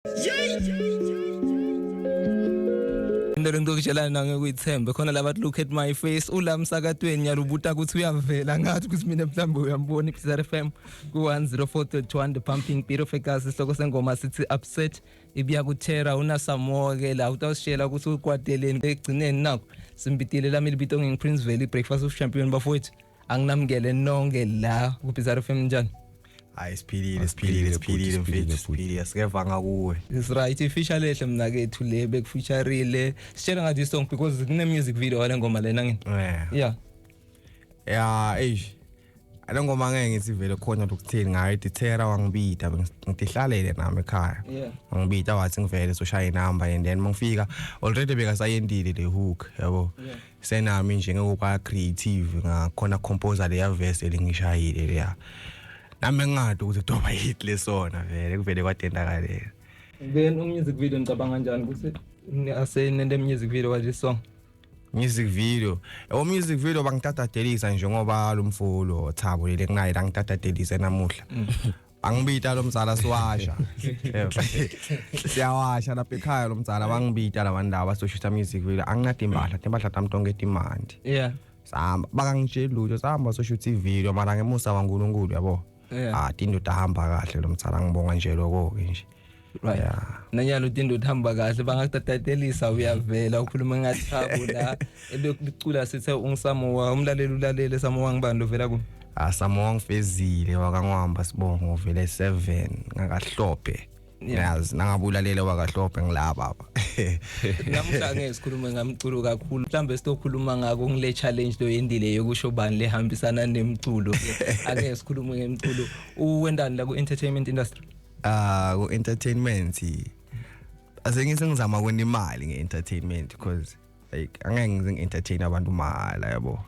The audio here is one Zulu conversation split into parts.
Into lengikutshelana nange kuyithembe khona labathi, "Look at my face." Ula msakatweni nyalubuta ukuthi uyavela, ngathi ukuthi mina mhlawumbe uyambona. iPSR FM ku 104.1, the pumping beat of ekasi. Isihloko sengoma sithi "Upset", ibiya kuthera unasamoa ke la utawusishela ukuthi ukwateleni ekugcineni. Nakho simbitile lami libito ngingi Prince Valley, Breakfast of Champion. Bafowethu, anginamukele nonke la ku PSR FM. Njani? Hayi, siphilile, siphilile, siphilile mfethu, siphilile, sikeva ngakuwe. Is right. I-feature lehle mnakethu le bekufeaturile. Sitshela ngathi song, because kune music video wale ngoma lena ngini. Yeah. Yeah, eish. Ale ngoma ngeke ngithi vele khona lokuthini ngayo. Dithera wangibita, ngitihlalele nami ekhaya. Wangibita wathi ngivele soshaya inamba, and then mangifika already bekasayendile le hook, yabo. Senami nje ngekuba creative ngakhona composer leya verse elingishayile leya. Nami ngingadi ukuthi kutoba hit lesona, vele kuvele kwadendakalela. Then music video ngicabanga kanjani ukuthi asenende music video wa this song? Music video, yabo, music video bangitatadelisa nje ngoba lo mfulo Thabo lele kunaye la ngitatadelisa namuhla. Angibita lo mzala, siwasha, siyawasha lapha ekhaya. Lo mzala bangibita labantu laba, soshutha music video. Anginati impahla, timpahla tami tonke timandi. Sahamba, bakangitsheli lutho, sahamba soshutha ivideo, mara ngemusa waNkulunkulu, yabo. Ah, tinto tahamba kahle lo mzala, ngibonga nje lokho-ke nje. Right. Nanyalo tinto uhamba kahle, bangakutatelisa, uyavela ukhuluma ngathabo la ebekucula sithe ungisamoa umlaleli ulalele. Samoa ngibani lovela ku? Ah, Samoa ngifezile wakangwamba, sibongo vele 7 ngakahlophe. Yazi nangabulalela wakahlophe ngila baba. Namuhla ngeke sikhulume ngamculo kakhulu, mhlambe sitokhuluma ngako ngile challenge lo yendile yokusho bani lehambisana nemculo. Ake sikhulume ngemculo. Uwendani la ku entertainment industry? Ah, ku entertainment asengithi ngizama kwenta imali nge-entertainment, because like angeke ngize ngi-entertain abantu mahhala, yabo.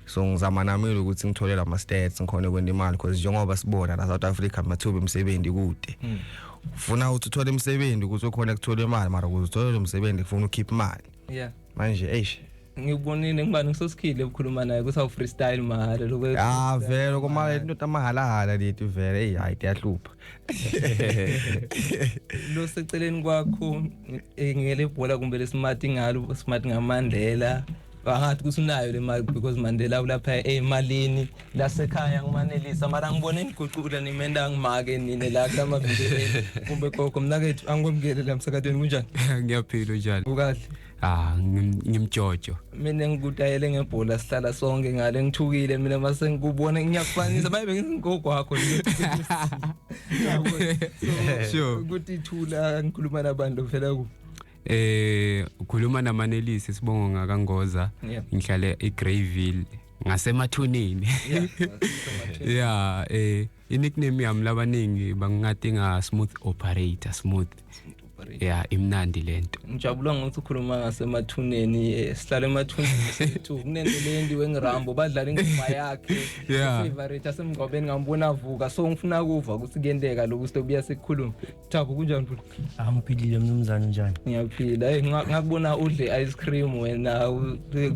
So ngizama nami ukuthi ngithole lama stats, ngikhone kwenta imali, because njengoba sibona la South Africa amathuba emisebenzi kude. Ufuna ukuthi uthole imisebenzi ukuthi ukhona kuthola imali, mara ukuze uthole lo msebenzi kufuna ukhiphe imali. Manje eish. Ngikubonile ngibani ngisosikhile ukukhuluma naye ukuthi awu freestyle mahhala lokho. Ah, vele kumale into tamahala leti vele, hey, hayi, tiyahlupha. Lo seceleni kwakho ngele bhola kumbe lesimati ngalo smart ngaMandela, angathi ukuthi unayo le mali, because Mandela ulapha emalini lasekhaya ngimanelisa, mara ngibone niguqula nimenda ngimake nine la kulama video kumbe gogo. Mnakethu, angikwemukele la emsakatweni. Kunjani? Ngiyaphila, njani? Ukahle? Ah, ngimjojo. Mina ngikutayele ngebhola, sihlala sonke ngale. Ngithukile mina mase ngikubona ngiyakufanisa, baye bengigogo wakho nje. Ukuthi ithula ngikhuluma nabantu phela ku Ukhuluma namanelisi, sibongo ngakaNgoza. Ngihlale eGreyville ngasemathuneni. Yeah, i-nickname yami labaningi bangingati nga Smooth Operator, Smooth. Yeah, imnandi lento. Ngijabula ngokuthi ukhuluma ngasemathuneni. Sihlala emathuneni sethu, kunento leyendiwe ngiRambo, badlala ingoma yakhe favorite asemngcwabeni, ngambona avuka. So ngifuna kuva ukuthi kuyenteka lokhu, silobuya sikukhuluma. Thabo, kunjani futhi? Angiphilile mnumzane, njani? Ngiyaphila. Hey, ngakubona udle ice cream wena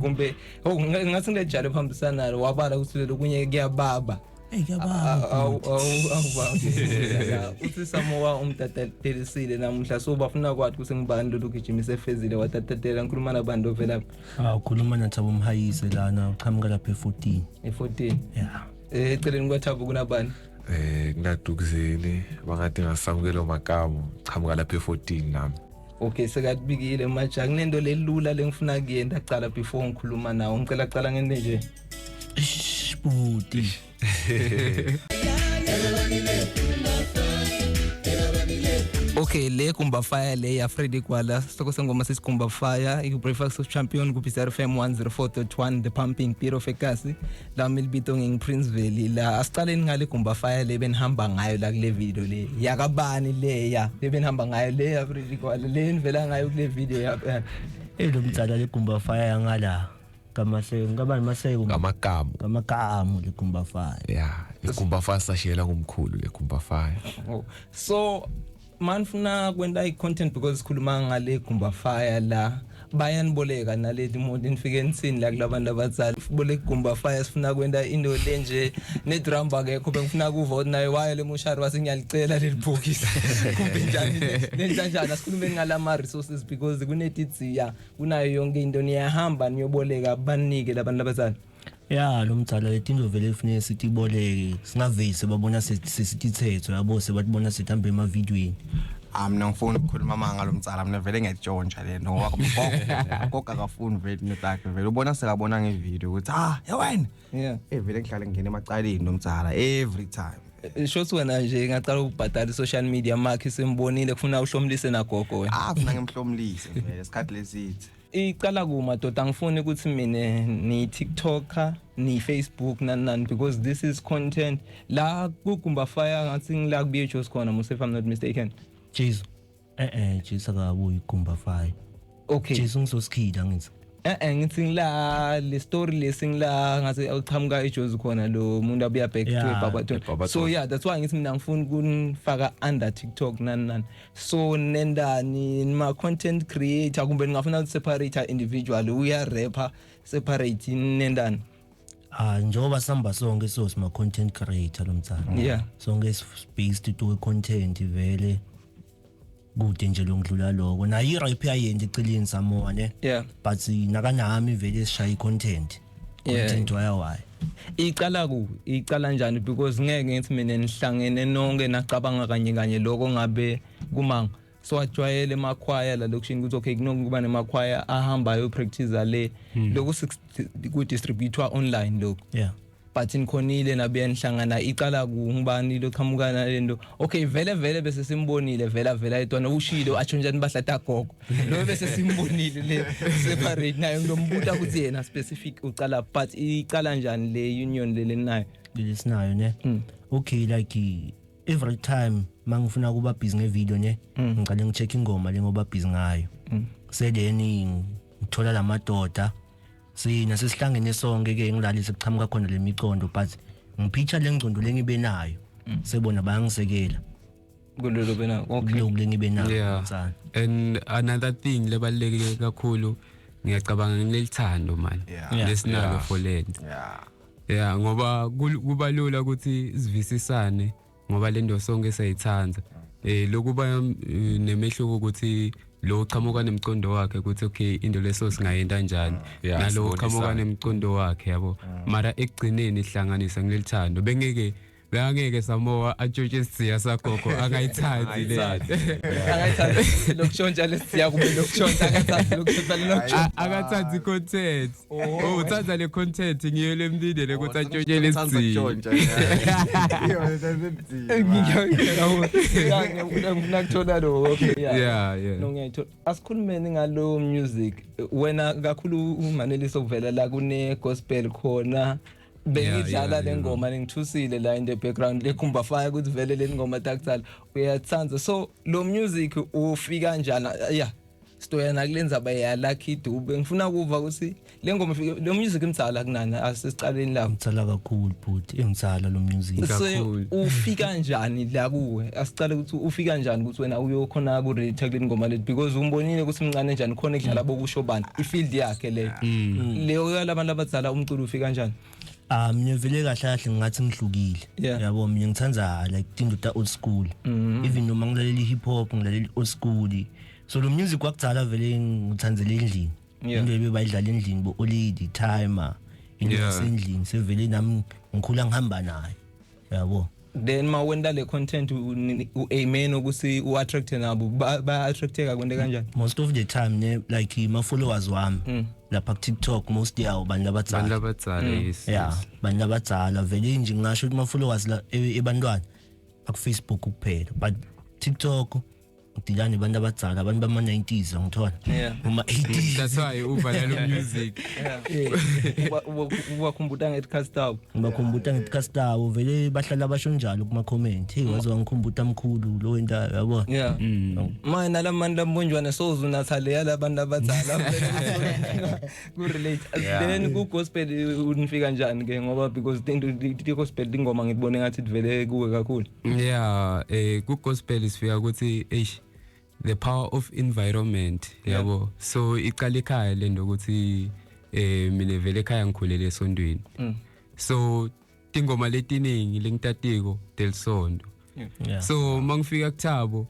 kumbe oh, ngathi ngilejalo phambisana nalo, wabala ukuthi lokunye kuyababa. Hey, kuyababa. Awu awu awu, uthi Samoa umtatatelisile namuhla, so bafuna kwathi ukuthi ngibani lolu gijimisa efezile watatatela. Ngikhuluma nabantu ovela? Ah, ukhuluma naThabo Mhayise lana, uqhamuka lapha e14. E14. Yeah. Eceleni kwaThabo kunabani? Kunadukuzeni, bangathi ngasamukelo Makamu, chamuka lapha e14 nami. Okay, sekatibikile manje. Akunento lelula lengifuna kuyenda cala before ngikhuluma nawo. Ngicela cala ngente nje. Ish, bhuti. Okay, le Kumba Fire le ya Freddy Gwala, sihloko sengoma sithi Kumba Fire, iku-Breakfast of Champion ku-BCR FM 104.1, the pumping beat of ekasi. Lami libito ngingi-Prince Valley la. Asicaleni ngale Kumba Fire le benihamba ngayo la kule video le. Yakabani leya le benihamba ngayo le ya Freddy Gwala le nivela ngayo kule video ya? Eh, lo mdzala le Kumba Fire yangala. Kamaseko, ngabani Maseko? Ngamakamu. Ngamakamu le Kumba Fire. Yeah, iGumba Fire sashiyela ngumkhulu le Gumba Fire. Oh. So manifuna kwenta i-content, because sikhuluma ngale Gumba Fire la, Bayaniboleka naleti moto, nifike nithini la kulabantu abadzala? Boleka igumba fire, sifuna kwenta into lenje, ne-drum akekho, bengifuna kuva ukuthi naye wayo le mushari wase ngiyalicela leli bhokisi, kumbe njani, nenza njani? Asikhulumeni ngalama resources because kunetidziya, kunayo yonke into, niyahamba niyoboleka, banike labantu abadzala. Ya, lo mdzala, letinto vele kufuneka sitiboleke, singavesi babona sesitithetho, yabo, sebatibona sithambe emavidweni. Ah, mina ngifuna ukukhuluma manga lo mtsala, mina vele ngiyatshontsha le nto ngoba gogo akafuni vele netakhe, vele ubona sekabona ngevideo ukuthi ah, ye wena. Vele ngihlale ngingena emacaleni lo mtsala every time. Shothi wena nje ngaqala ukubhadala i-social media makhe simbonile, kufuna uhlomlise nagogo wena. Ah, funa ngimhlomlise vele isikhathi lesithi. Icala kuma doda, angifuni ukuthi mina ni TikToker ni Facebook nani nani, because this is content la kugumba fire, ngathi ngila kubiye Jos khona mos, if I'm not mistaken. Jesu, Jesu akabuyi igumba fire. Jesu ngizosikhila ngithi. Ngithi ngila le story lesingila ngathi awuqhamuka eJozi khona lo muntu abuya back to eBarberton. eBarberton. So yeah, that's why ngithi mina ngifuna ukunifaka under TikTok nani nani. So nendani ma content creator, kumbe ningafuna uku separate individual, uya rapper separate, nendani? Ah, njengoba sihamba sonke, so sima content creator lo mtsala. Sonke based to content vele, kude nje lokudlula lokho, nayo i-rap yayenza eceleni samoa ne. But nakanami vele sishaya i-content. Content waya waya. Icala ku icala njani? Because ngeke ngithi mina nihlangene nonke nacabanga kanye kanye lokho ngabe kumanga. So ajwayele emakhwaya la lokishini ukuthi okay, kunokuba nemakhwaya ahamba ayo practice le, lokhu ku distribute online lokho. But nikhonile nabuya nihlangana, icala kungubani loqhamuka nalento? Okay, vele vele bese simbonile vela vela etwana ushilo atsho njani bahlata gogo lo, bese simbonile le separate naye, ngilombuta ukuthi yena specific ucala, but icala njani le union le lenayo? Lesinayo ne. Okay, like every time mangifuna kuba busy ngevideo ne, ngicale ngicheck ingoma le ngoba busy ngayo, seleni ngithola lamadoda sina sesihlangene sonke ke, ngilalise kuchamuka khona le micondo, but ngipicture le ngcondo lengibe nayo, sebona bayangisekela. Kulolo bena, okay. Kuloku lengibe nayo. Mtsana. And another thing lebalulekile kakhulu, ngiyacabanga ngilelithando man lesinalo for lento. Yeah, ngoba kuba lula ukuthi sivisisane ngoba le nto sonke siyayithanda. Lokuba nemehluko ukuthi lo uqhamuka nemcondo wakhe ukuthi okay, into leso singayenta kanjani, nalo uqhamuka sibonisane. Nemcondo wakhe, yabo, mara ekugcineni ihlanganisa ngilelithando, bengeke bekangeke Samoa atshontshe isidziya sagogo angayithathi le. Akayithathi lokushontsha lesiya, kumbe lokushontsha, akathathi lokushontsha lokushontsha. Akathathi content, oh, uthatha le content ngiyo lemlindele ukuthi atshontshe lesidziya. Ngifuna kuthola lo, okay, yeah. Yeah. No, ngiyayithola. Asikhulumeni ngalo music wena kakhulu uManeliso, kuvela la kune gospel khona, bengidlala le ngoma ningithusile la in the background lekhumba fire, ukuthi vele le ngoma takutsala uyathanda, so lo music ufika kanjani? Yeah, stoya nakulenza ya Lucky Dube, ngifuna kuva ukuthi le ngoma ifike, lo music imdzala kunani, asesicaleni lapho. Ngitsala kakhulu bhuti, engitsala lo music. So Kakhulu. ufika kanjani la kuwe? Asicale ukuthi ufika kanjani ukuthi wena uyokhona ku relate kule ngoma leti, because umbonile ukuthi mncane njani khona ekudlala bokusho bani, ifield yakhe leyo, leyo yalabantu abadzala, umculo ufika kanjani? Ah, mina vele kahle kahle ngathi ngihlukile. Yabo, mina ngithanda like tinto ta old school, even noma ngilalela i-hip hop, ngilalela i-old school, so lo music wakudala vele ngithandzela endlini. Into ebebayidlala endlini bo olady timer, into yasendlini, sevele nami ngikhula ngihamba nayo, yabo. Then ma wenta le content u-amen ukuthi u-attracte nabo, ba-attracteka kwente kanjani? Most of the time ne, like ma followers wami lapha ku TikTok, most yawo bantu Bantu abadzala. Abadzala, yes. Yeah. Yes. Bantu abadzala vele nje, ngingasho ukuthi ma followers la ebantwana aku Facebook kuphela, but TikTok ngidila nebantu abadzala, abantu bama 90s, ngithola uma 80s. That's why uva nalo music. Ubakhumbuta ngetikhathi tabo. Ngibakhumbuta ngetikhathi tabo vele, bahlala basho njalo kuma comment, hey, waze wangikhumbuta mkhulu lo wenta, yabo. Yeah, manje nalamantu lambonjwana soze unatha leya labantu abadzala ku-relate. Then ku-gospel unifika njani ke? Ngoba because tinto ti-gospel, tingoma ngibone ngathi tivele kuwe kakhulu. Yeah, ku gospel sifika ukuthi eish The power of environment, yabo. So iqala ekhaya lento ukuthi mina vele ekhaya ngikhulele esontweni. So tingoma letiningi lengitatiko delisondo. So mangifika kuThabo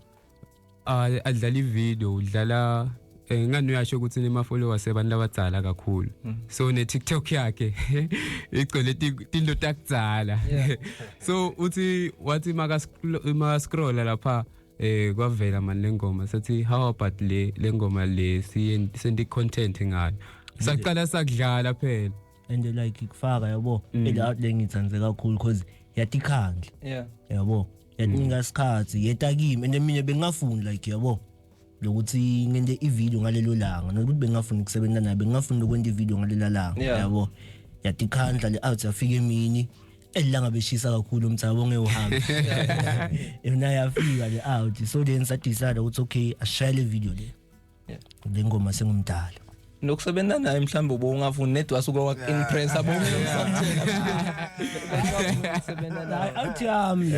adlala ivideo, udlala ngani uyasho ukuthi nema followers abantu abadzala kakhulu. So ne TikTok yakhe igcwele tinto takudzala. So uthi wathi maka scrolla lapha kwavela man lengoma, sathi how about le lengoma le sendi content ngayo. Saqala sakudlala phela. And like kufaka yabo ela lengithandze kakhulu because yatikhandla. Yabo yatinika isikhathi yeta kimi and mina bengafuni like yabo lokuthi ngente ivideo ngalelo langa, nokuthi bengafuni ukusebenza naye, bengafuni ukwenza ivideo ngalelo langa, yabo. Yatikhandla le out yafika emini elanga beshisa kakhulu umthabo ngewuhamba. Yona yafika le out, so then sadecide ukuthi okay ashayele video le. Le ngoma sengumdala. Nokusebenza naye mhlawumbe ubungafuni nedwa wasuka wa impress abo umsebenza naye out yami.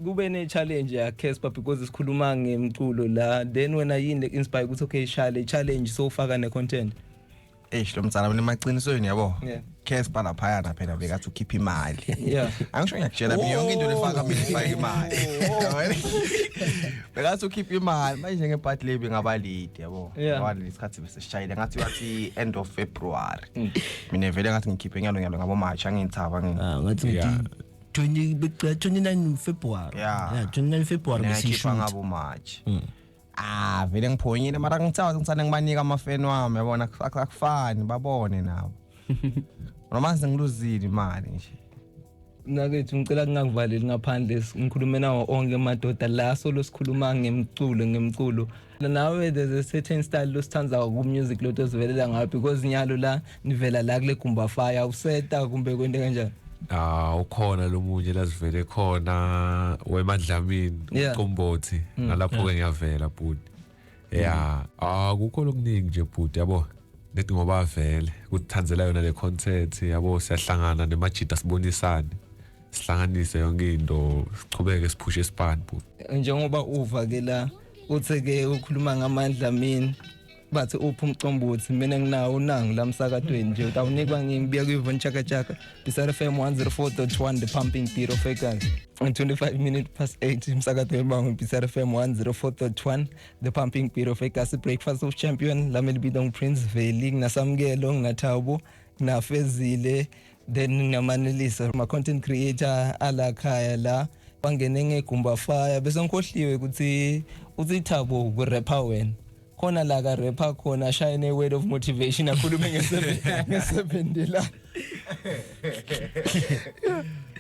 Kube ne challenge ya Casper because sikhuluma ngemculo la, then wena yini le inspire ukuthi okay shale challenge so faka ne content? Eish lo mtsala mina emaqinisweni yabo. Casper laphaya na phela bekathi ukhipha imali. Angisho ngiyakutshela mina yonke into lefaka mina ifaka imali. Bekathi ukhipha imali manje ngebhadi lebi ngabalidi yabo. Ngoba lesikhathi bese sishayile ngathi wathi end of February. Mina vele ngathi ngikhiphe nyalo nyalo ngabo March angithaba ngini. Ngathi 29 February. Yeah, 29 February bese ishoot ngabo March. Vele ngiphonyile mara ngithawa ngithanda ngibanika amafeni wami yabona akufani babone nabo. Noma sengiluzile imali nje. Nakethu ngicela kungakuvaleli ngaphandle ngikhulume nawo onke amadoda la solo sikhuluma ngemculo. Nawe there's a certain style losithanza ku music lo tosivelela ngayo because nyalo la nivela la kule Gumba Fire useta kumbe kwente kanjani? Ukhona lo munye lazivele khona wemadlamini uqombothi nalapho ke ngiyavela bhuti. Yeah, akukho lokuningi nje bhuti yabo. Nethi ngoba vele kuthanzela yona le content yabo, siyahlangana nemajita sibonisane sihlanganise yonke into sichubeke siphushe isipani bhuti. Njengoba uva ke la uthe ke ukhuluma ngamandla mina bathi uphi umcombothi, mina nginawo nangu la msakatweni nje utawunikwa ngimbiya kuYvonne Chaka Chaka Bisar FM 104.1 the pumping beat of Vegas. 8:25 umsakato webango Bisar FM 104.1 the pumping beat of Vegas breakfast of champion lami libidong Prince Veli nginasamkelo nginathabo nginafezile then nginamanelisa ma content creator ala khaya la bangene ngegumba fire bese ngikhohliwe ukuthi uthi Thabo ku rapper wena khona la ka rapper khona shine a word of motivation akhulume nge-7 la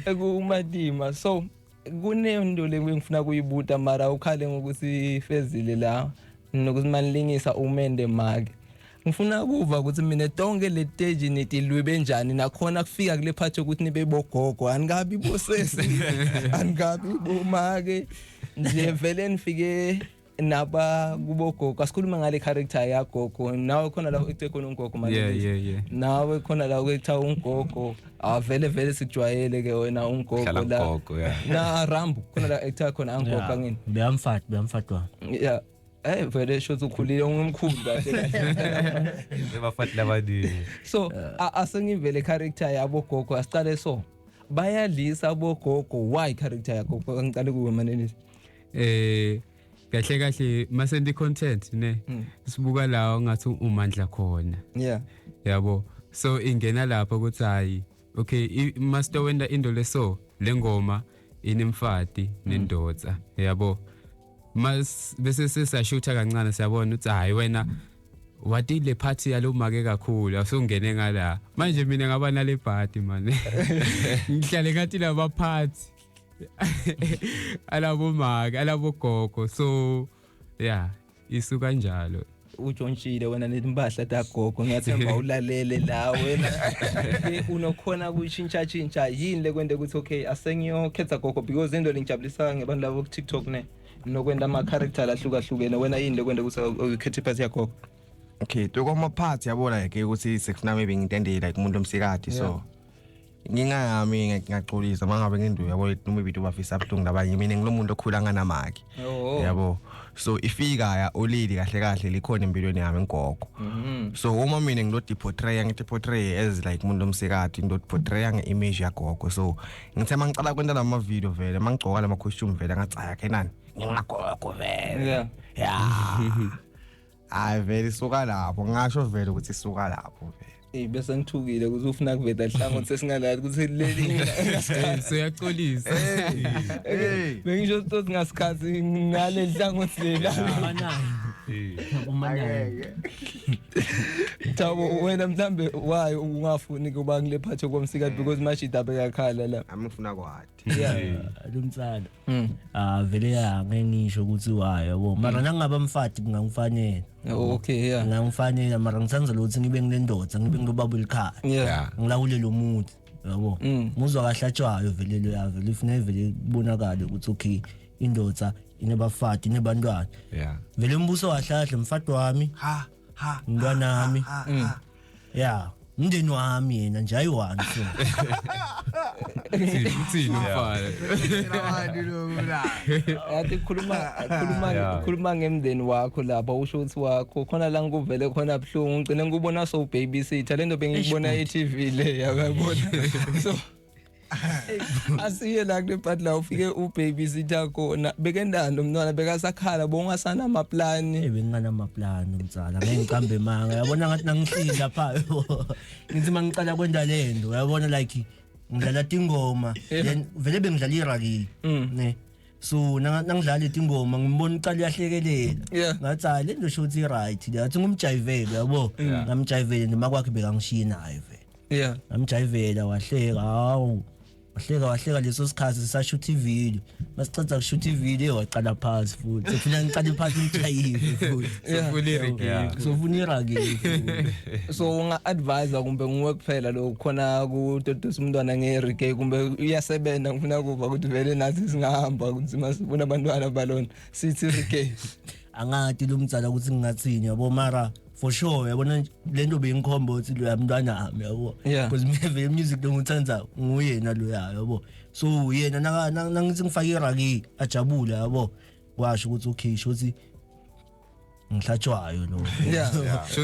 ekumadima. So kunento le ngifuna kuyibuta mara ukhale ngokuthi fezile la nokuzimanilingisa umende make ngifuna kuva ukuthi mina tonke le stage nitilwibe njani nakhona kufika kule part ukuthi nibe bogogo anikabi bosesi anikabi bomake nje vele nifike naba kubogogo. Asikhuluma ngale character yagogo nawe khona la uthi khona ungogo manje. Yeah. Nawe khona la ukutha ungogo avele vele sikujwayele ke wena ungogo la na Rambo khona la actor khona angogo ngini beyamfatwa. Yeah. Vele shothi ukhulile ungumkhulu kahle kahle ebafati labani. So asengivele character yabo gogo asicale so bayadlisa bogogo why character yagogo ngicale kuwe manelisi. Kahle kahle masendi content ne sibuka la ngathi umandla khona. Yeah. Yabo so ingena lapha ukuthi hayi okay master wenda into leso lengoma inemfati nendoda yabo mas bese sesashutha kancane siyabona ukuthi hayi wena wathi le party yalomake kakhulu asungene ngala manje mina ngaba nale party man ngihlale ngathi laba party alabo maka alabo gogo so yeah isuka kanjalo. Utshontshile wena netimpahla tagogo ngiyathemba ulalele la wena unokhona kuyishintsha tshintsha yini lekwente ukuthi okay asengiyokhetha gogo because into lengijabulisa ngebantu labo ku TikTok ne nokwenda ama character lahlukahlukene wena yini lekwente ukuthi ukhethe iphathi yagogo? Okay tokwama party yabona ke ukuthi sekufuna maybe ngintende like umuntu omsikati so Ngingami ngiyaxolisa mangabe ngindu yabo noma ibintu bafisa abhlungu labanye, mina ngilomuntu okhula nganamaki. Yabo, so ifika ya olili kahle kahle likhona empilweni yami ngigogo. So uma mina ngilodi portray, ngithi portray as like umuntu omsikati, ngilodi portray ngeimage yagogo. So ngithe mangicala kwenta lama video vele mangigcoka lama costume vele ngathi aya kenani ngingagogo vele. Yeah, hayi vele isuka lapho, ngasho vele ukuthi isuka lapho vele. Bese ngithukile ukuthi ufuna kuveta hlangothi sesingalali ukuthi leli Siyaxolisa. Bengisho ukuthi ngasikhathi ngale hlangothi lela. Umanayo. Thabo, wena mhlambe why ungafuni kuba ngile phatho komsikati, because mashida bekakhala la? Angifuna kwadi. Lumtsana. Ah, vele ya, ngeke ngisho ukuthi why, yabo, mara nangaba mfati kungangifanele. Oh, okay, yeah. Kungangifanele, mara ngithanza ukuthi ngibe ngilendoda, ngibe ngilobaba elikhaya. Ngilawule lo muntu, yabo. Muzwa kahlatshwayo vele lo yavele ufuna vele kubonakale ukuthi okay, indoda inebafati, inebantwana. Vele umbuso wahlahle mfati wami. Ha ha. Umntwana wami. Yeah, umndeni wami yena nje ayi-one so. Uthini umfana? Yathi khuluma ngemndeni wakho lapha, usho ukuthi wakho khona la ngikuvele khona buhlungu, ngicine ngikubona so babysitter lento bengiyibona e-TV le, yabona. So asiye la kule part la ufike ubabysitter khona, bekendani umntwana bekasakhala, bongasana amaplani? Benginganamaplani umzala, ngeke ngicambe manga, yabona, ngathi nangihleli lapha ngithi mangicala kwenda lento, yabona, like ngidlala tingoma, then vele bengidlala iraki ne, so nangidlala itingoma ngimbona uqala uyahlekelela. Ngathi hayi, le nto shothi i-right, ngathi ngumjayivele, yabo, ngamjayivele noma kwakhe bekangishiye naye vele. Ngamjayivela wahleka, hawu, wahleka wahleka. Leso sikhathi sisashutha ivideo, masiceda kushutha ivideo waqala phansi futhi, sefuna ngiqale phansi ngimjayive futhi. Sofuna i-reggae. Sofuna i-reggae futhi. So unga-advise kumbe nguwe kuphela lo khona kutotosa umntwana nge-reggae, kumbe uyasebenza? Ngifuna kuva ukuthi vele nathi singahamba ukuthi masibona abantwana balona sithi reggae. Angati lo mdzala ukuthi ngingathini, yabo, mara for sure, yabona, lento beyingikhomba ukuthi lo mntwana ami, yabo, because mina vele music lo ngithanda nguyena lo, yabo, so yena nangithi ngifake i-reggae ajabule, yabo, kwasho ukuthi okay, sho ukuthi ngihlatshwayo lo.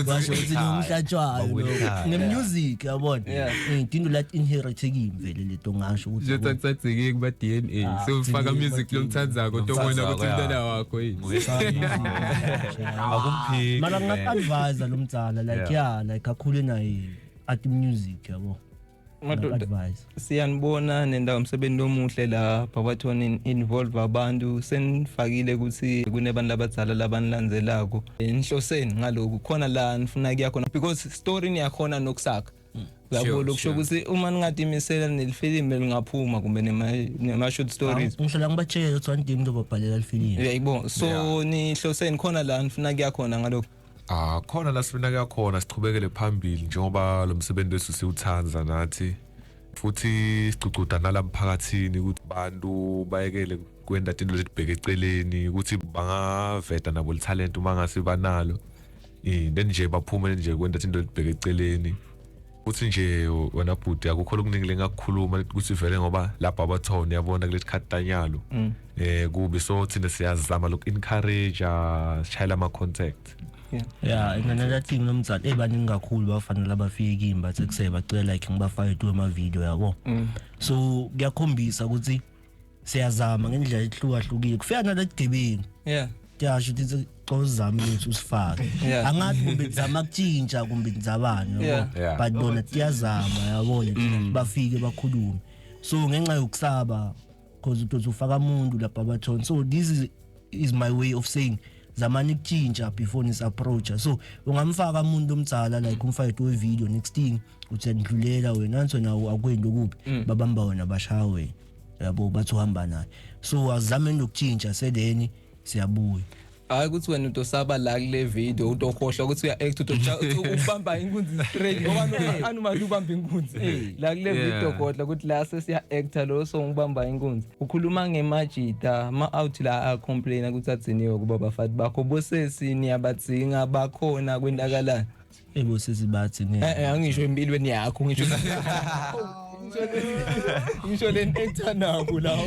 Kwasho ukuthi lo ngihlatshwayo lo ngemusic, yabona. Into la inherit kimi vele leto, ngasho ukuthi Nje thathatheke kuba DNA. Ah, So ufaka DNA music lomthandzako tobona ukuthi umntwana wakho yini. Akumphiki. Mara ngingaku-advise lo mdzala, like, yeah, like akhule naye ati music, yabo. Madoda, Advise. siyanibona nendawo umsebenzi omuhle la Barberton, involve abantu, senifakile ukuthi kunebantu abadzala labanilandzelako. Nihloseni ngalokhu khona la nifuna kuya khona, because story niyakhona nokusakha yabo. Lokusho ukuthi uma ningatimisela nelifilimu lingaphuma kumbe nema short stories. Ngihlala ngibatshela ukuthi one day ngizobabhalela lifilimu. Uyayibona, so nihloseni khona la nifuna kuya khona ngalokhu? Ah, khona la sifuna kuya khona, sichubekele phambili njengoba lo msebenzi wethu siwuthanza nathi, futhi sicucuda nalamphakathini ukuthi bantu bayekele kwenda tinto letibheke eceleni, ukuthi bangaveta nabo talent uma ngase banalo, then nje baphume nje kwenda tinto letibheke eceleni. Futhi nje wena bhuti, akukho lokuningi lengakukhuluma ukuthi vele ngoba lapha abathona, yabona, kulesi khathi tanyalo kubi, so thina siyazama loku encourage, sishayela ama contact. Yeah, and another thing nomzali, baningi kakhulu bafana labafike kimi bathi kuse bacela like ngibafake tu ama-video, yabo. So kuyakhombisa ukuthi siyazama ngendlela ehlukahlukile, kufika naletigebengu tiyasho ukuthi xa uzame ukuthi usifake. Angathi kumbe zama kutshintsha kumbe nizabani, yabo. But bona tiyazama, yabona, bafike bakhulume, so ngenxa yokusaba, because utothi ufaka umuntu lapha abathona. So this is my way of saying zamani kutshintsha before nis approach. So ungamfaka umuntu omdzala, like umfake we video, next thing uthi andlulela wena, nanso nawo akwenti okubi, babamba wena, bashaya wena, yabo, bathi uhamba naye. So azame nokutshintsha, seleni siyabuya. Hayi ukuthi wena utosaba la kule video utokhohlwa ukuthi uya act, ubamba inkunzi straight, ngoba anuma ubamba inkunzi la kule video, khohlwa ukuthi la sesiya actor lo, so ngibamba inkunzi. Ukhuluma ngemajita ma out la a complain ukuthi adziniwe kuba bafati bakho, bosesi niyabadzinga, bakhona, kwentakalani? Ebo sesibathi ne Angisho empilweni yakho, ngisho Ngisho le actor nabo la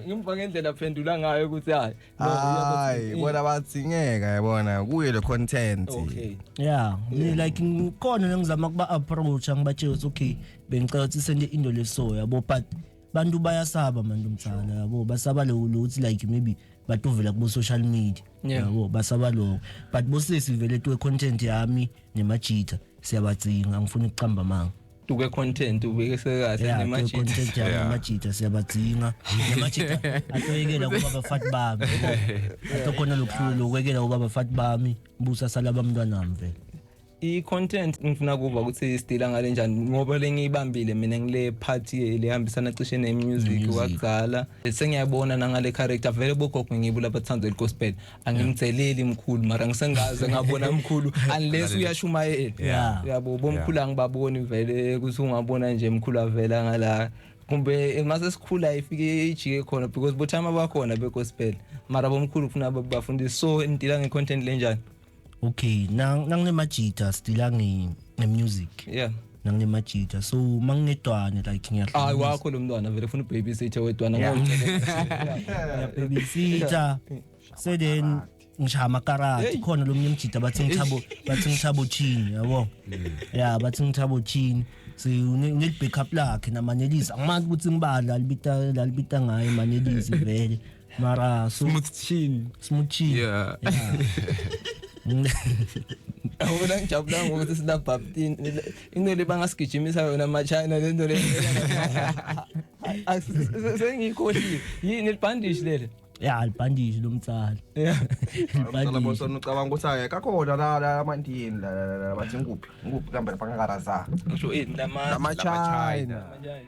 ngimva ngendlela aphendula ngayo ukuthi hayi. Hayi, bona bathingeka yabona kuye le content. Okay. Yeah, ni like ngikhona ngizama kuba approach, ngibatshela ukuthi okay, bengicela ukuthi sende into leso, yabo, but bantu bayasaba manje umtsala, yabo, basaba lo ukuthi like maybe batovela kubo social media, yabo, basaba lokho, but bosesi vele tuwe content yami nemajita siyabadzinga, ngifuna ukucamba amanga. Tuke content ubeke sekahle. Yeah, tuwe nemajita. Content yami nemajita siyabadzinga, nemajita atoyekela kuba abafati bami, atokhona lokuhlula ukwekela kuba abafati bami, busa sala bamntwanami vele. I-content ngifuna kuva ukuthi stila ngale njani, ngoba lengiyibambile mina ngile part lehambisana cishe ne-music Ne-music. Wakudala sengiyabona nangale character vele bogogo ngibo labathanda gospel, angimtheleli mkhulu, mara ngisengaze ngabona mkhulu unless uyashumayela. Yabo, bomkhulu angibaboni vele ukuthi ungabona nje mkhulu avela ngala kumbe mase sikhula ifike ijike khona, because bothama bakhona be-gospel, mara bomkhulu kufuna bafundise. So nidila nge-content lenjani? Okay, nanginemajita stila nge-music. Nanginemajita, so manginedwane like Hayi. ngiyahlanganisa. Wakho lo mntwana vele ufuna ubabysitter wedwana. Ngiyababysita, so then ngishaya amakarati. Hey. Khona lo mnye mjita bathi ngithabo chini, yabo, ya, bathi ngithabo chini, so une-backup lakhe namanelisi, angimazi ukuthi ngibala lalibita ngayo manelisi vele, mara so Smooth chin. Smooth chin. Awubona ngijabula ngokuthi sina Baptist into le bangasigijimisa yona ama-China lento le. Sengiyikhohliwe, yini libhandishi leli? Ya, libhandishi lomtsala. Msala bosona ucabanga ukuthi akekho akhona la la amandini la la la bathi ngikuphi ngikuphi kambe lapha ngakaraza. Ngisho ini lama Lama China.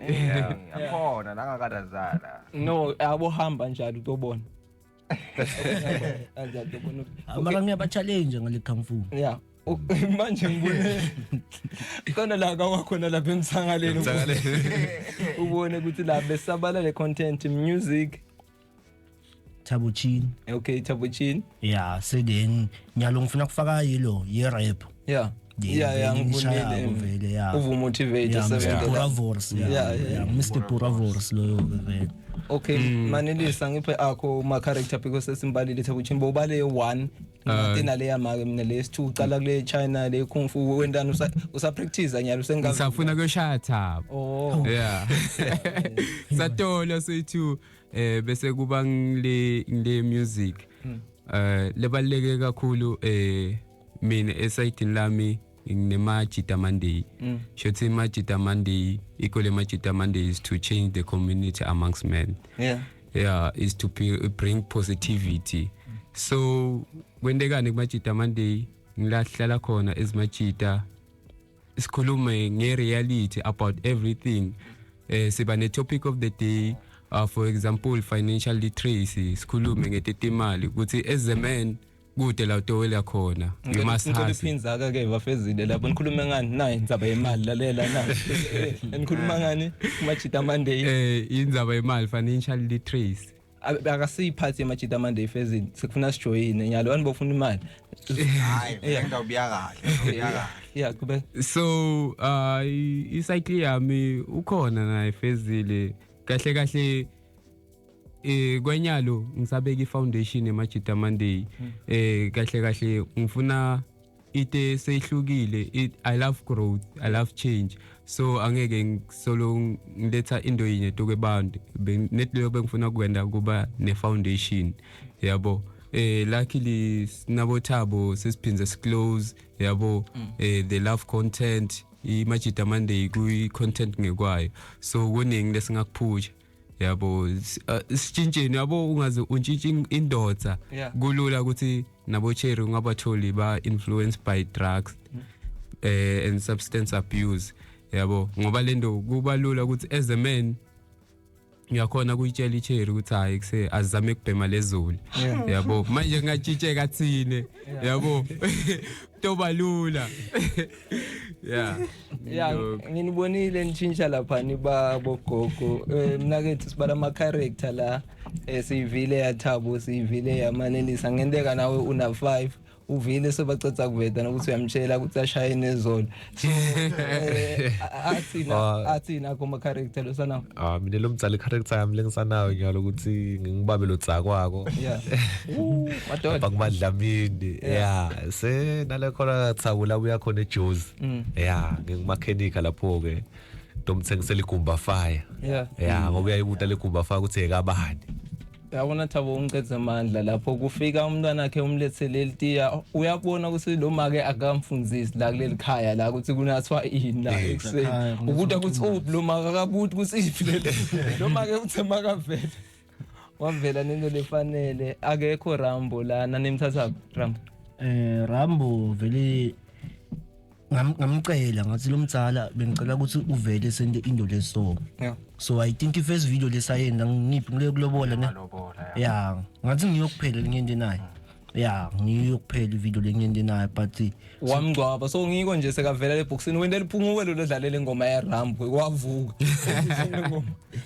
Yeah, akhona la ngakarazana. No, abohamba njalo utobona. Kanjalo utobona. Mara ngiyaba-challenge ngale kung fu. Yeah. Manje ngibone khona la kwakhona lapha emthangaleni, ubone ukuthi la besabala le content music. Thabo Chin. Okay, Thabo Chin. Ya, so then nyalo ngifuna kufaka yilo ye-rap. Yeah, Vele ngishayako. ngibonile. Vele, ya. Uvumotivate. Yeah, Mr. Seven. Puravors, yeah. Yeah. Mr. Puravors loyo vele. Okay, manelisa ngiphe akho ma character because sesimbalile Thabo Chin, bobale 1 ngathi le yamake mina lesi 2 cala kule China le kung fu wendani usa practice nyalo sengazi. Ngisafuna kuyoshaya Thabo. Oh. Yeah, satola sethu bese kuba ngile music lebaleke kakhulu. Mina esayidini lami nginemajita Monday. Shothi Majita Monday, equal Majita Monday is to change the community amongst men. Yeah, is to bring positivity. So kwentekani kumajita Monday? Ngilahlala khona ezimajita sikhulume nge-reality about everything. Siba ne-topic of the day, for example financial literacy, sikhulume ngetetimali ukuthi as a man kude la utowela khona, you must Ngicela hustle. iphinza ke bafezile lapho nikhulume ngani nayi indzaba yemali, lalela na nikhuluma ngani kumajita Monday? Indzaba yemali, financial literacy. Akasiyiphathi emajita Monday fezile, sekufuna sijoyine nyalo wani bofuna imali. Hayi, ngidawubiya kahle, ngidawubiya kahle. Yeah, kube So icycle yami ukhona naye fezile kahle kahle. Kwenyalo ngisabeka ifoundation eMajita Monday. Kahle kahle ngifuna ite seyihlukile. I love growth, I love change, so angeke ngisolo ngiletha into yinye toke bantu net leyo bengifuna kwenda kuba ne foundation, yabo. Luckily sinabo Thabo, sesiphinze siclose, yabo. They love content, iMajita Monday kuyi content ngekwayo, so kuningi lesingakuphusha, yabo. Sitshintsheni, yabo, ungaze untshintshe indoda. Kulula ukuthi nabo cherry ungabatholi ba influenced by drugs and substance abuse, yabo, ngoba lento kuba lula ukuthi as a man ngiyakhona kuyitshela icherry ukuthi hayi, kuse azame ukubhema lezulu, yabo. Manje ngatshintsheka thine, yabo, kutoba lula, yeah. Ya. Lokho. Nginibonile nitshintsha lapha niba bogogo. Mina kethu sibala ama character la, siyivile yaThabo, siyivile yaManelisa, ngenteka nawe una 5. Uvile sebacetha kuveta nokuthi uyamtshela ukuthi ashaye nezolo. So athina athina kuma character losana. Ah, mina lo mdzala character yami lengisanayo nyalo ukuthi ngingibabe lo tsakwako. Yeah. Madoda. Bakumadlamini. Yeah, se nale khona Thabo buya khona eJozi. Yeah, ngingumakhenika lapho ke. Tomthengisela igumba fire. Yeah. Yeah, ngoba uyayibuta le gumba fire ukuthi ekabani. Yabona Thabo, ungicedze amandla lapho kufika umntwana wakhe umlethele litiya, uyabona ukuthi lo make akamfundzisi la kuleli khaya la ukuthi kunathwa ini la ekuseni. Ubuta ukuthi uphi lo make, akabuti ukuthi iphi le lo make, uthe makavela wavela nento lefanele. Akekho Rambo lana, nimthatha Rambo? Rambo vele ngamcela ngathi lo mdzala bengicela ukuthi uvele sente into leso. So I think i-first video lesayenda ngiphi, ngile kulobola ne? Yeah, ngathi ngiyokuphela lengiyente naye. Yeah, ngiyokuphela ivideo lengiyente naye, but Wamngcwaba, so ngiko nje sekavela lebhokisini wena liphunguke lo dlalele ingoma yaRambo, wavuka ngoma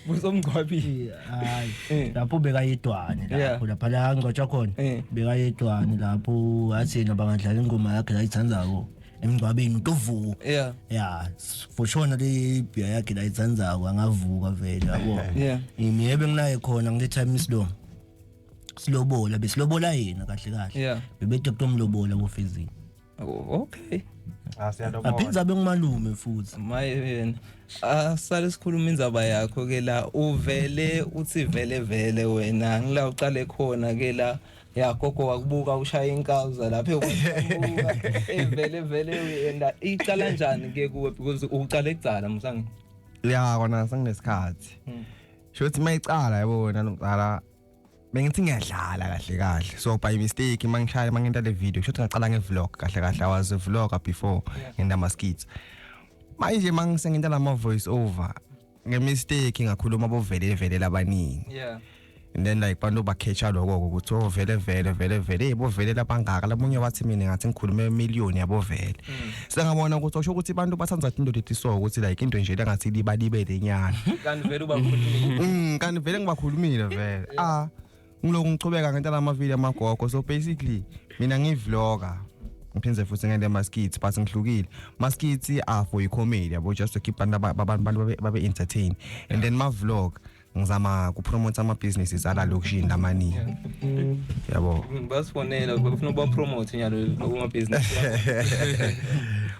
busomngcwabile. Hayi, lapho bekayedwane lapho lapha la ngcwatshwa khona. Bekayedwane lapho, athi yena bangadlala ingoma yakhe la ayithandzako emngcwabeni utovuka. Yeah, for sure le bhiya yakhe la ayithandzako angavuka vele, yabo. Mina benginaye khona ngile time isilo silobola, besilobola yena kahle kahle. Bebede kutomlobola bofezini. Oh, okay. Ah, siyalobola. Aphindze abe ngumalume futhi. Maye yena asale sikhuluma indzaba yakho ke la, uvele uthi vele vele wena ngila uqale khona ke la ya gogo wakubuka ushaya inkawuza lapha ekubuka evele vele uyenda, iqala njani ke kuwe, because uqale kucala msangi? Ya, kona senginesikhathi. Shothi mayicala, yabona nomcala bengithi ngiyadlala kahle kahle, so by mistake mangishaya mangenta le video, shothi ngaqala nge-vlog kahle kahle. I was a vlogger before ngenta ama skits. Manje mangisengenta lama voice over, nge-mistake ngakhuluma bovele vele labaningi. And then like bantu bakhetha lokho ukuthi oh, vele vele vele vele bovele labangaka, lamunye wathi mina ngathi ngikhulume million yabo vele. Sengabona ukuthi osho ukuthi abantu bathanda into leti, so ukuthi like into nje lengathi libalibele nyana. Kanti vele ubakhulumile. Kanti vele ngibakhulumile vele. Ah, ngiloku ngichubeka ngenta lama video amagogo. So basically mina ngivlogger, ngiphindze futhi ngente ama skits, but ngihlukile. Ma skits are for i-comedy, yabo, just to keep abantu babe entertain, and then ma vlog ngizama kupromote ama businesses ala lokishini lamaningi, yabo. Basifonela bafuna uba promote nyalo kuma business.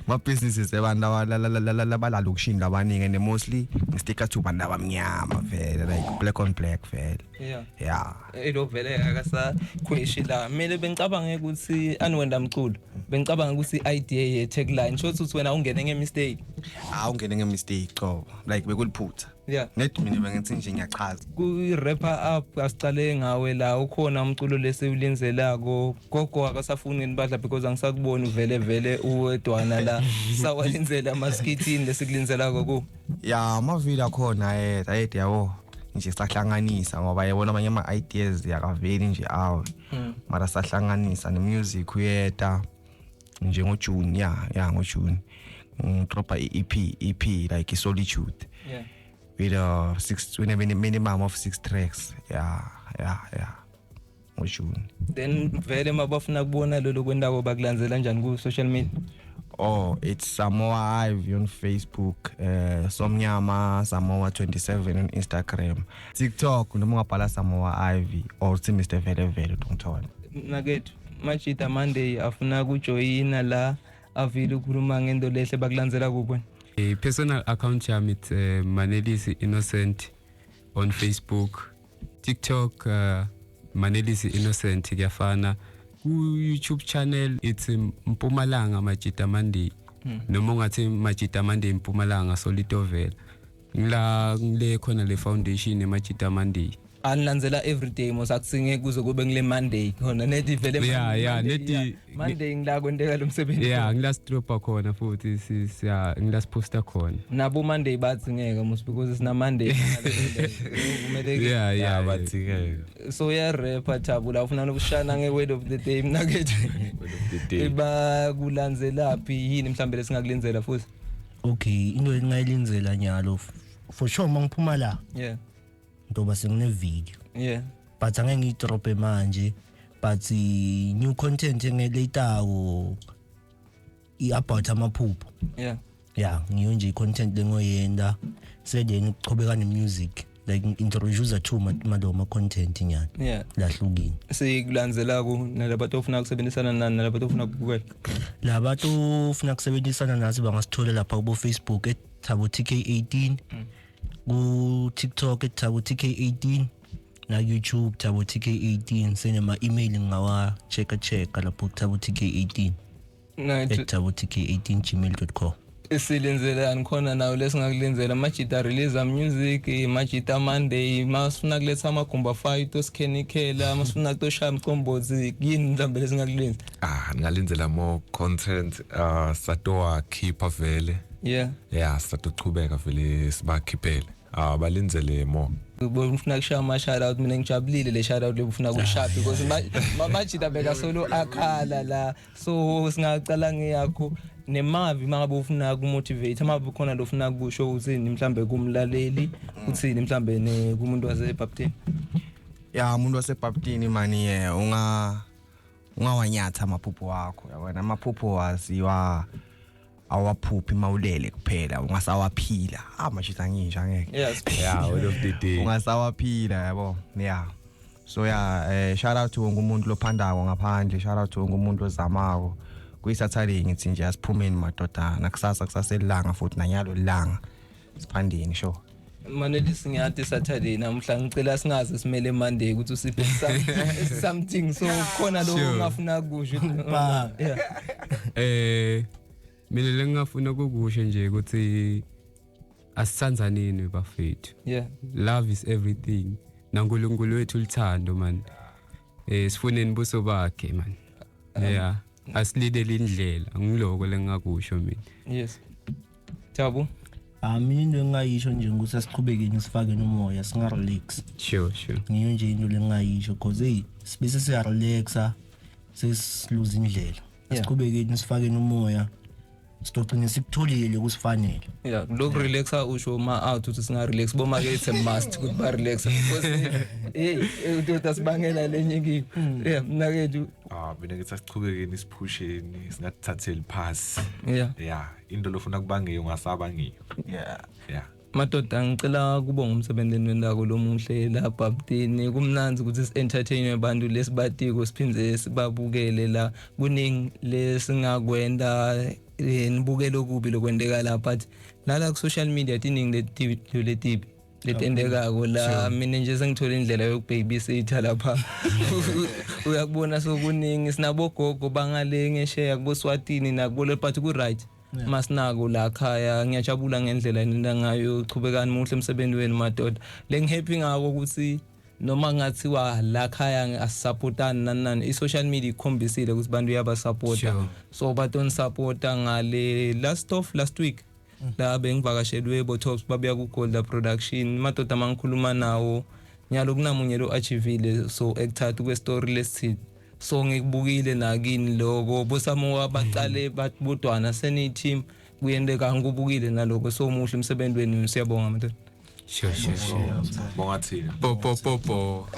Ma businesses abantu abalalokishini labaningi, and mostly ngisticka to bantu abamnyama vele, like black on black vele. Yeah. Elo vele akasakhweshi la, kumele bengicabange ukuthi aniwenda mculo, bengicabanga ukuthi i-idea ye tagline shothi ukuthi wena ungene nge-mistake. Ah, ungene nge-mistake qobo, like bekuliphutha. Net mina bengithi nje ngiyachaza. Ku-wrap up asicale ngawe la, ukhona umculo lesiwulinzelako? Gogo akasafuni nibadla because angisakuboni vele vele uwedwana la, sawalindzela amaskithini lesikulinzelako ku? Ya, amavili akhona ayede, yabo, nje sahlanganisa ngoba yabona amanye ama-ideas yakaveli nje awe, mara sahlanganisa ne-music uyeta nje ngoJune. Ya, ngoJune ngidropa i-EP, EP like i-solitude with a six, with a minimum of six tracks. Yeah, ngoJune. Then vele mabafuna kubona lolo kwendako bakulandzela njani ku-social media? Oh, it's Samoa Ivy on Facebook, Somnyama Samoa 27 on Instagram, TikTok noma ungabhala Samoa Ivy or uthi Mr Vele Vele utongithola. Nakethu Majita Monday afuna kujoyina la, avile ukukhuluma ngento lehle, bakulandzela kuphi wena? A personal account yami, it's Manelisi Innocent on Facebook, TikTok Manelisi Innocent kuyafana. Ku YouTube channel it's Mpumalanga Majita Monday. Noma ungathi Majita Monday Mpumalanga, solitovela. Ngila ngile khona le foundation eMajita Monday. Anilandzela everyday mos, akusinge kuze kube ngile Monday khona nedi vele? Yeah, Monday, nedi- yeah. Monday ngila kwenteka lo msebenzi. Yeah, ngila stropa khona futhi siya ngila siposta khona. Nabo Monday bathi ngeke mos because sina Monday kumele. Yeah. Bathi ke So ya rapper Thabo la, ufuna nokushana nge-word of the day mnakethu? Word of the day. Bakulandzelaphi, yini mhlambe lesingakulindzela futhi? Okay, into engingayilindzela nyalo, for sure mangiphuma la ntoba sengine video, but angeke ngiyidrope manje But new content engeletawo i about amaphupho. Yeah, ngiyo nje i-content lengoyenda sedeni ukuchubeka ne-music, like introduce to maloma content nyana lahlukile. Sikulandzela ku nalabantu ofuna kusebenzisana nani, nalabantu ofuna ukubukela? Labantu ofuna kusebenzisana nathi bangasithola lapha kubo Facebook @thabo_tk18, ku TikTok @thabo_tk18, na YouTube Thabo TK18. Senema email ngawa checka lapho thabo_tk18 @thabo_tk18@gmail.com. Silenzelani khona nawe lesingakulenzela? Majita release music, Majita Monday, masifuna kuletha amagumba fight osikhenikela, masifuna kutoshaya mcombozi, yini mhlambe lesingakulenza? Ningalenzela more content, satowa khipha vele. Yeah, satochubeka vele sibakhiphele. Balenzele more. Ufuna kushaya ama shout out? Mina ngijabulile le shout out lebufuna kushaya because Majita beka solo akhala la, so singacala ngeyakho nemavi mangabe ufuna kumotivate, amavi khona lo ufuna kusho uthini mhlambe kumlaleli, uthini mhlambe ne kumuntu waseBaptist? Ya, umuntu waseBaptini mani, ungawanyatha amaphupho wakho, yabona, amaphupho waziwa awaphuphi mawulele kuphela, ungasawaphila. Mashita ngisho angeke. Yeah, word of the day. Ungasawaphila, yabo. Yeah, so yeah, shout out to wonke umuntu lophandako ngaphandle, shout out to wonke umuntu ozamako kuyisathale. Ngithi nje asiphumeni madoda, nakusasa kusaselanga futhi nanyalo ilanga, siphandeni, sure. Manelisi, ngiyathi Saturday namhla, ngicela singaze simele Monday ukuthi usiphe something, so khona lo ungafuna kusho? Ba. Yeah. Mina lengingafuna ukukusho nje ukuthi asithandzaneni bafethu. Love is everything. NaNkulunkulu wethu ulithando man. Sifuneni buso bakhe man. Yeah, asilidele indlela, ngiloko lengakusho mina. Yes, Thabo. Mina into engingayisho nje ukuthi asiqhubekeni sifake nomoya, singa-relax. Sure sure Ngiyo nje into lengingayisho, cause hey, sibese siya-relaxa sesiluza indlela. Asiqhubekeni sifake nomoya, sitogcina sikutholile kusifanele. Yeah, lokhu relaxa usho ma out ukuthi singa relax, boma ke it's a must ukuthi ba relax because hey, udoda sibangela lenye inkinga. Yeah, mina kethu. Mina ngithi asichubekeni siphusheni, singathatheli phasi. Yeah, into lofuna kuba ngiyo ungasaba ngiyo. Yeah. Madoda, ngicela kubonga umsebenzi wendako lomuhle la Baptini. Kumnandzi ukuthi si-entertain abantu lesibatiko, siphindze sibabukele la. Kuningi lesingakwenda, nibukele okubi lokwenteka la, but nala ku-social media tiningi leti letibi letendekako la. Mina nje sengithola indlela yokubabysitha lapha, uyakubona. Sokuningi sinabogogo bangale ngesheya kuboswatini nakubole, but ku-right masinako la khaya. Ngiyajabula ngendlela nina ngayo, chubekani, muhle emsebenzi wenu madoda. Lengihappy ngako ukuthi noma ngathiwa la khaya asisupportani nani nani, i-social media ikhombisile ukuthi bantu uyabasupporta. So batonsupporta ngale last of last week la bengivakashelwe bo-Tops, babuya ku-Golda Production. Madoda, mangikhuluma nawo nyalo kunamunye lo achievile, so ekuthatha kwe-story lesithile, so ngikubukile nakini loko bosamuka baqale bodwana seni-team kuyenteka, ngikubukile naloko. So muhle umsebenzi wenu, siyabonga madoda. Sure. Bonga thina. Po po po po.